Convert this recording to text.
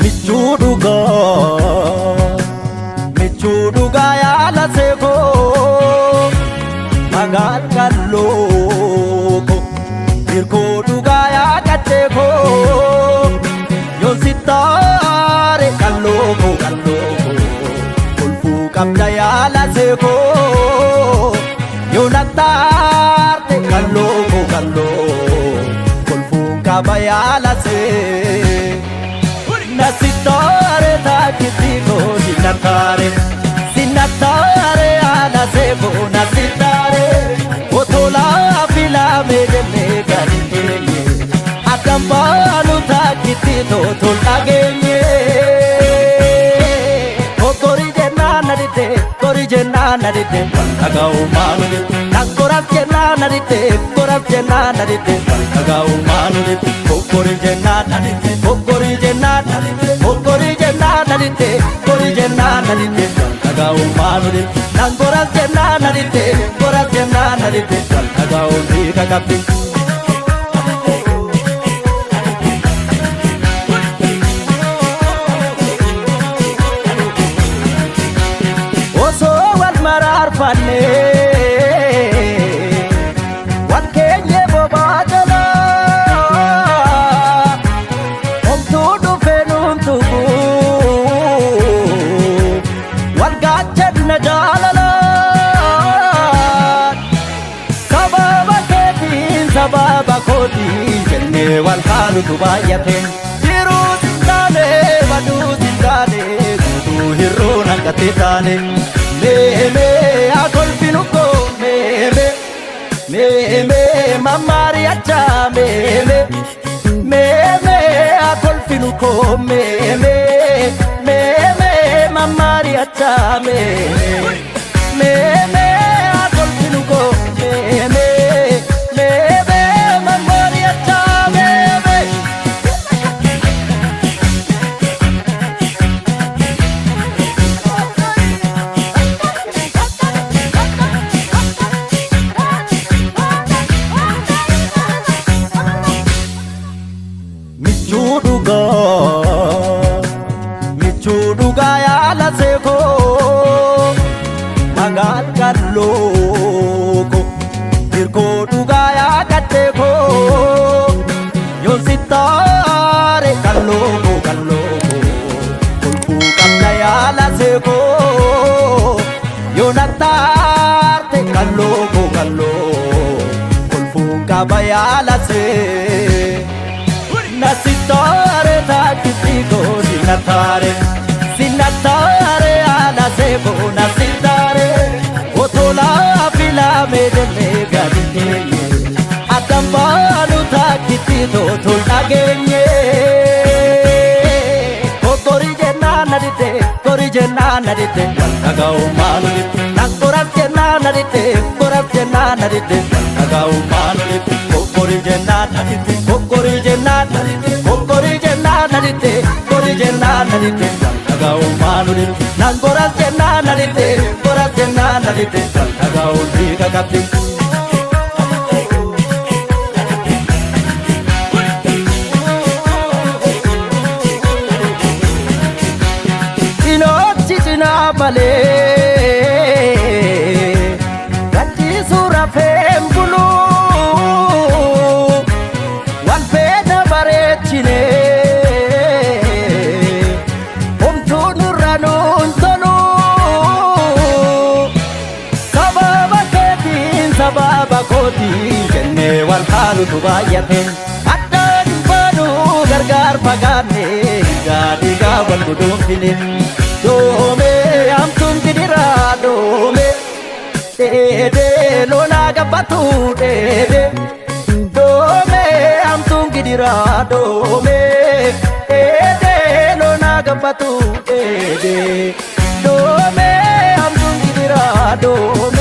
Michuu dhugaa, michuu dhugaa yaala seekoo, magaal qal'oo ko, hirkoo dhugaa yaa qaccee koo, yoon sittaare qalloo koo qalloo koo, kolfuu qabda yaala seekoo, yoo nattaarte qalloo koo qalloo, kolfuun qaba yaala see. Nasitare taakiti ko sinatare, sinatare ala sebo nasitare, otola filame jenne gadi teenye, addaan taakiti totol dhageenye. Kokkori jennaan na didde, kori jennaan na didde, dhaga'u maalu didde. Koras jennaan na didde, koras jennaan na didde, dhaga'u maalu didde. Kokkori jennaan na didde, kokkori jennaan na didde, kokkori jennaan na didde, kori jennaan na didde, dhaga'u maalu didde. Koras jennaan na didde, koras jennaan na didde, dhaga'u dhiiga qabdi. Osoo wal maraarfanne wal keenye bobaa jalaa, homtuu dhufee nuun tuqu, wal gaachanna jaalalaa. Sababa keetiin sababa kootiin jennee wal haalutu baay'ate. Jiruus hin taane baduus hin taane, guutuu hir'uun hanqattee taane. Mee mee haa kolfinu koo, mee mee, mee mee mammaari'achaa, mee mee, mee mee haa kolfinu koo, mee mee, mee mee mammaari'achaa, mee mee, mee mee haa kolfinu koo, mee mee, mee mee mammaari'achaa, mee mee. Michuu dhugaa, michuu dhugaa yaala seekoo, magaal qalloo ko, hirkoo dhugaa yaa qaccee koo, yoon sittaare qalloo koo qalloo koo, kolfuu qabda yaala seekoo, yoo nattaarte qalloo koo qalloo, kolfuun qaba yaala see. Nasitare taakiti ko sinatare, sinatare ala sebo nasitare, otola filame jenne gadi teenye, addaan baanu taakiti totol dhageenye. Kokkori jennaan na didde, kori jennaan na didde, wal dhaga'u maalu didde. Koras jennaan na didde, koras jennaan na didde, wal dhaga'u maalu didde. Kokkori jennaan na didde, kokkori jennaan na didde, kokkori jennaan na didde, kori jennaan na didde, wal dhaga'u maalu didde. Koras jennaan na didde, koras jennaan na didde, wal dhaga'u dhiiga qabdi. Cinoochi cinaa malee gachiisuu rafeen buluu, wal feena bareechine, homtuu nurra nuun tolu. Sababa keetiin sababa kootiin jennee wal haalutu baay'ate. Addaan hin baanu gargaar fagaanne, dhiigaa dhiigaa wal guduunfine. Doomee hamtuun gidiraa doomee, dheedee lolaa gabbatu dheedee doomee. barbaadu.